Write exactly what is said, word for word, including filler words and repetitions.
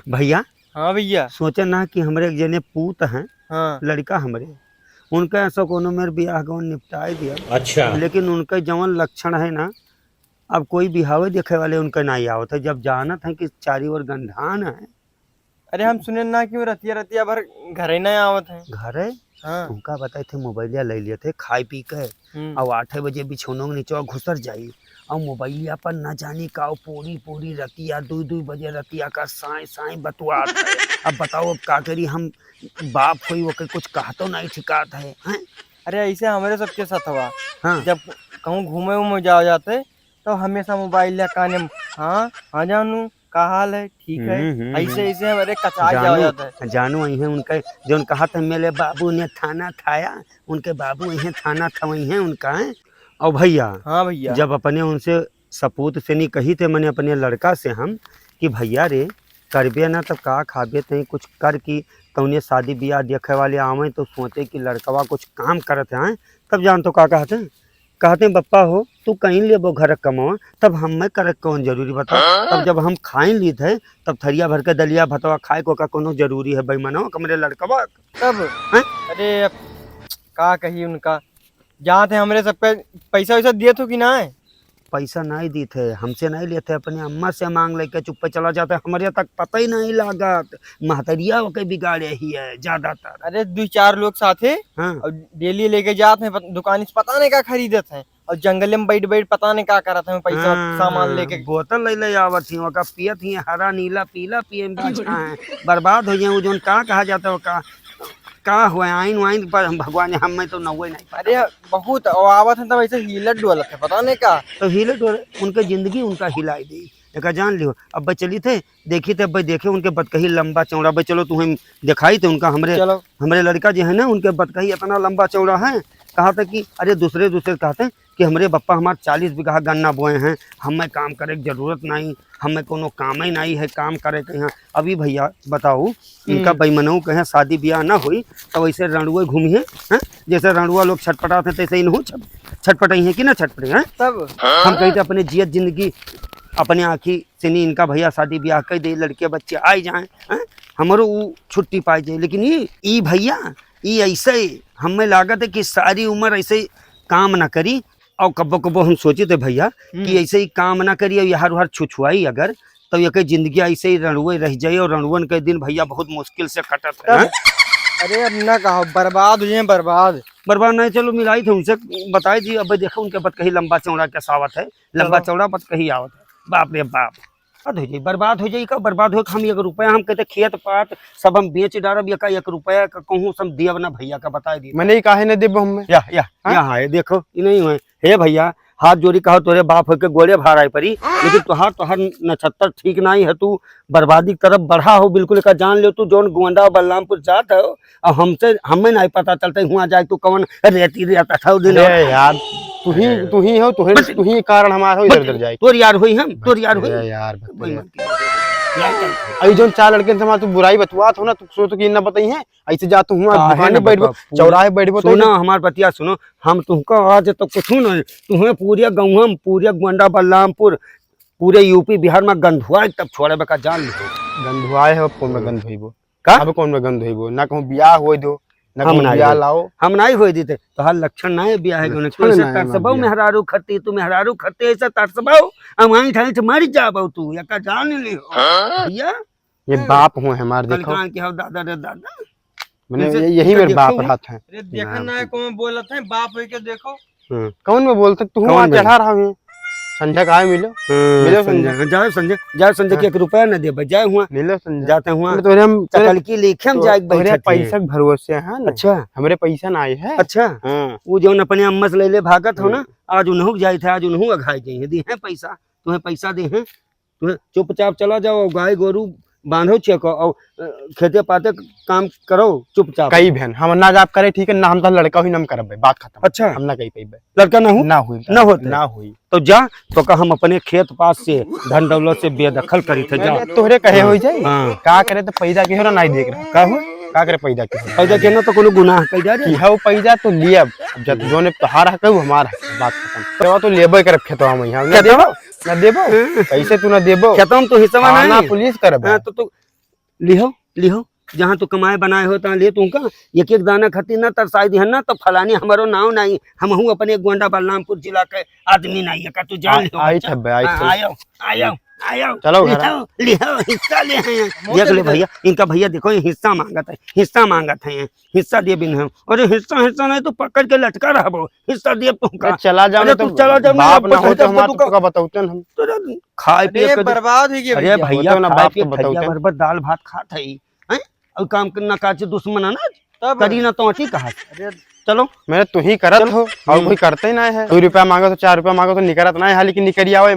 भइया, हाँ भइया। सोचे ना कि हमरे एक जने पूत हैं, हाँ। लड़िका हमरे, उनका ऐसा कोनो मेर बियाह गौन निपटाए दिया। अच्छा। लेकिन उनका जवन लक्षण है ना, अब कोई बिहावे देखे वाले उनका नाहीं आवत है, जब जानत हैं कि चारी ओर गंधान है। अरे, हम सुने ना कि वो रतिया, रतिया भर घरे ना आवत हैं। घरे? हाँ। उनका बताए थे, मोबाइलिया ले लिए थे, खाए पी के, हम्म। और आठे बजे बिछौनों के नीचे घुसर जाई, और मोबाइलिया पर न जानी का, और पूरी, पूरी रतिया, दुई, दुई बजे रतिया का साँय, साँय बतुआत है। अब बताओ, अब का करी, हम बाप होई, ओके कुछ कहतो नाहीं ठिकात है, हैं? अरे, ऐसे हमरे सबके साथ हुआ। हाँ। जब कहूँ घूमे उमे जाओ जाते, तो हमेशा मोबाइल ले काने में, "हाँ, हाँ जानू, का हाल है? ठीक है?" हम्म, हम्म, ऐसे, हम्म। ऐसे हमारे कचाई जाओ जानू, जाता है। जानू, अइहें उनका, जौन कहत है, "मेरे बाबू ने थाना थाया", उनके बाबू अइहें थाना थवइहें उनका, हैं? और भइया, हाँ भइया। जब अपने उनसे सपूत से नहीं कही थे, मने अपने लड़का से हम, कि भइया रे, करबे ना तब का खाबे, तई कुछ कर कि तौने शादी बियाह देखे वाले आवे तो सोचे कि लड़कवा कुछ काम करत है, हैं? तब जान तो का कहते हैं? कहते हैं, "बप्पा हो, तू कहीं लेबो घर कमवा, तब हम में करे कौन जरूरी बताओ?" हाँ? तब जब हम खाइन लीत है, तब थरिया भर के दलिया भतवा खाए को का कोनो जरूरी है बेईमानवा, हमरे लड़कवा? तब? हैं? अरे, अब का कही उनका, जात है हमरे सबके पैसा वैसा दिए तो कि ना है? पैसा नाहीं दीत है, हमसे नाहीं लेत है, अपने अम्मा से माँग लेके चुप्पे चला जात है, हमरे तक पता ही नाहीं लागत। महतरिया ओके बिगाड़े ही है ज्यादातर। अरे, दुई चार लोग साथे, हाँ। और डेली लेके जात हैं, पत-, दुकान से पता नहीं का खरीदत हैं, और जंगले में बैठ बैठ पता नहीं का करत हैं, पैसा हाँ, सामान लेके। बोतल ले ले आवत ही, ओका पियत ही, हरा नीला पीला पिए में बाझा है, बर्बाद हो जाए। वो जौन का कहा जाता है, ओका का हुआ, आइन वाइन पर हम भगवान, हम में तो नौवे नहीं पता। अरे, बहुत, और आवत है तब ऐसे हिलत डोलत है, पता नहीं का। तो हिलत डोलत, उनके जिंदगी उनका हिलाई दी। एका जान लियो, अब चली थे, देखी थे, अब देखे उनके बतकही लंबा चौड़ा, अब चलो तुम्हें दिखाई थे उनका, हमरे, चलो। हमरे लड़का जो है ना, उनके बतकही इतना लंबा चौड़ा है। कहा था कि अरे दूसरे, दूसरे कहते हैं कि हमरे बप्पा हमार चालीस बीघा गन्ना बोए हैं, हमें काम करे के जरूरत नहीं, हमें कोनो कामे नहीं है, काम करे के यहाँ। अभी भइया बताओ, इनका हम्म। बेईमानों के यहाँ शादी ब्याह ना होई, तो ऐसे रणुए घूमी हैं, हैं? जैसे रणुआ लोग छटपटात हैं, तैसे इनहू छट-, छटपटाई हैं कि ना छटपटाई हैं? तब? हम कही थे अपने जियत जिंदगी, अपने आँखी से नहीं इनका भइया शादी ब्याह कर दे, लड़के बच्चे आए जाएं, हैं? हमरो ऊ छुट्टी पाए जाए। लेकिन ई, ई भइया, ई ऐसे हमें लागत है कि सारी उम्र ऐसे काम ना करी। और कब्बो कब्बो हम सोचित है भइया हम्म। कि ऐसे ही काम ना करी, और यार उहर छुछुआई अगर, तो ये जिंदगी ऐसे ही रणुए रह जाए, और रणुअन के दिन भइया बहुत मुश्किल से कटत है, तब? हैं? अरे अब ना कहो, बर्बाद हो जाए, बर्बाद। बर्बाद नहीं, चलो मिलाई थे उनसे, बताई दी। अब देखो उनके बतकही लंबा चौड़ा कैसा आवत है, लंबा चलो। चौड़ा बतकही आवत है, बाप रे बाप। बर्बाद हो जाई, बर्बाद हो जाई का, बर्बाद हो के हम एक रुपया, हम कहते खेत पात सब हम बेच डारब, या का एक रुपया का कहूँ से हम दियब ना भइया का, बताई दी। मने काहे न देबो हमें? या, या, हाँ? या, हाँ, ये देखो, ये नहीं हुए। हे भइया, हाथ जोड़ी कहो, तोरे बाप होके गोड़े भाराए परी, लेकिन तोहार, तोहार नक्षत्र ठीक नहीं है, तू बर्बादी की तरफ बढ़ा हो बिल्कुल। का जान लियो तू, जौन गोंडा बलरामपुर जात हो, अब हमसे, हमें नहीं पता चलता है, हुआ जाए तू कौन रेती रेता था दिन। अरे यार, तू ही, अरे। तू ही हो, तू ही, बस। तू ही कारण हमारा हो इधर बस, उधर जाए। तोर यार होई हम, तोर यार होई। अरे यार, बस। बेईमान की। यार, यार। अई जौन चार लड़के से हमार तू बुराई बतवात हो ना, तू सोच कि ना बताई है, ऐसे जा तू हुआ काहे दुकान ना में बैठबो, बतवा? पूरे चौराहे बैठबो तो सुनो, हमार बतिया सुनो, हम तुमको आज तो कुछ नहीं, तुम्हें पूरे गाँव में, पूरे गोंडा बलरामपुर, पूरे यूपी बिहार में गंधुआए तब छोड़े का जान लो। गंधुआए हो, कौन में गंध होइबो? का? अब कौन में गंध होइबो? ना कहूँ बियाह होए दो, ना हम कहूँ नाई बियाह होए। लाओ। हम नाई होए देते। तोहार लक्षण नाई बियाह के होने। लक्षण तू ऐसे नाई तरसबाऊ बियाह। मेहरारू खती, तू मेहरारू खती ऐसे तरसबाऊ, हम आँख आँख मर जाबो तू, या का जान नहीं हो। हाँ? भइया? ये हाँ। बाप हुए हमार, कल देखो। कान के हो दादा रे दादा। मने इनसे ये, यही तो मेरे बाप देखो। रहत है। अरे देखा ना, कौन बोलत है, बाप होई के देखो। हम्म। कौन में बोलत है? तू कौन वहाँ में? चढ़ा रहा है। संझा का आए मिलो। हम्म, मिलो संझा। संझा। जाओ संझा, जाओ संझा हाँ। के एक रुपया ना देबे, जाए हुआ। मिलो संझा। जाते हुआ। मतलब तोरे हम, तोरे, चकल की लेखे हम तो, जाए तोरे बैठे थे। पैसा के भरोसे है ना। अच्छा। हमरे पैसा ना आए है। अच्छा। हाँ। वो जौन अपने अम्मा से ले ले भागत हो ना, हम्म। आज उन्हों के जाए थे, आज उन्हों अघाई जाए हैं, दी हैं पैसा, तुम्हें पैसा दे हैं। तुम्हें चुपचाप चला जाओ, गाय गोरू बांधो छेको और, अ, खेते पाते काम करो चुपचाप। कई बहन, हम ना जाब करे, ठीक है, ना हम तो लड़का हुई, ना हम करब, बात खत्म। अच्छा। हम ना कही पाइबे। लड़का ना हो? ना हुई, ना होते? ना हुई। तो जा, तो का हम अपने खेत पास से, धन दौलत से बेदखल करी थे, जा। अरे, तोहरे कहे हाँ। होई जाई? हाँ। का करे तो पैदा के हो ना, नहीं देख रहा। का हो? का करे पैदा के हो? पैदा के ना तो कोनो गुनाह कह जा रे। कि हो पैदा तो लियब, अब जब जोने तोहार हक है, वो हमार हक है, बात खत्म। तो, तो लेबे करब खेतवा में, हम ना खेतवा? देबो, ना देबो। हाँ। कैसे तू ना देबो? खेतवा में तो हिस्सा थाना नहीं। पुलिस करब। हाँ, तो तू लिहो, लिहो, जहाँ तू कमाए बनाए हो, तहाँ ले तू का। एक एक दाना खातिर ना तरसाई दिहन ना, तो फलानी हमरो नाव नाई, हमहू अपने गोंडा बलरामपुर जिला के आदमी नाई है का, तू जान लिहो। आई बच्चा। थब्बे, आई हाँ, थब्बे। आयो, आयो, आयो। चलो घर। लिहो, लिहो, हिस्सा ले हैं। देख ले भैया, इनका भैया देखो, ये हिस्सा मांगत है, हिस्सा मांगत है, हिस्सा दे बिन हम। अरे हिस्सा, हिस्सा नहीं तो पकड़ के लटका रहबो, हिस्सा दे तू का। अरे चला जाओ, अरे नहीं तू तो चला जाओ, बाप ना हो तो हमार तो का बतौते हम। तो खाए पिए अरे के बर्बाद हो गया अरे भैया। भैया, होतो ना खाए बाप पिए तो बतौते। खैया भर भर दाल भात खात है, हैं? और काम करना काज दुश्मन है ना, तब करी ना तो अटी कहा। अरे चलो। मैं तू ही करत चलो। हो, और हम्म। कोई करते ही ना है। दो रुपया मांगो तो चार रुपया मांगो तो निकरत ना है, लेकिन निकरी आवे।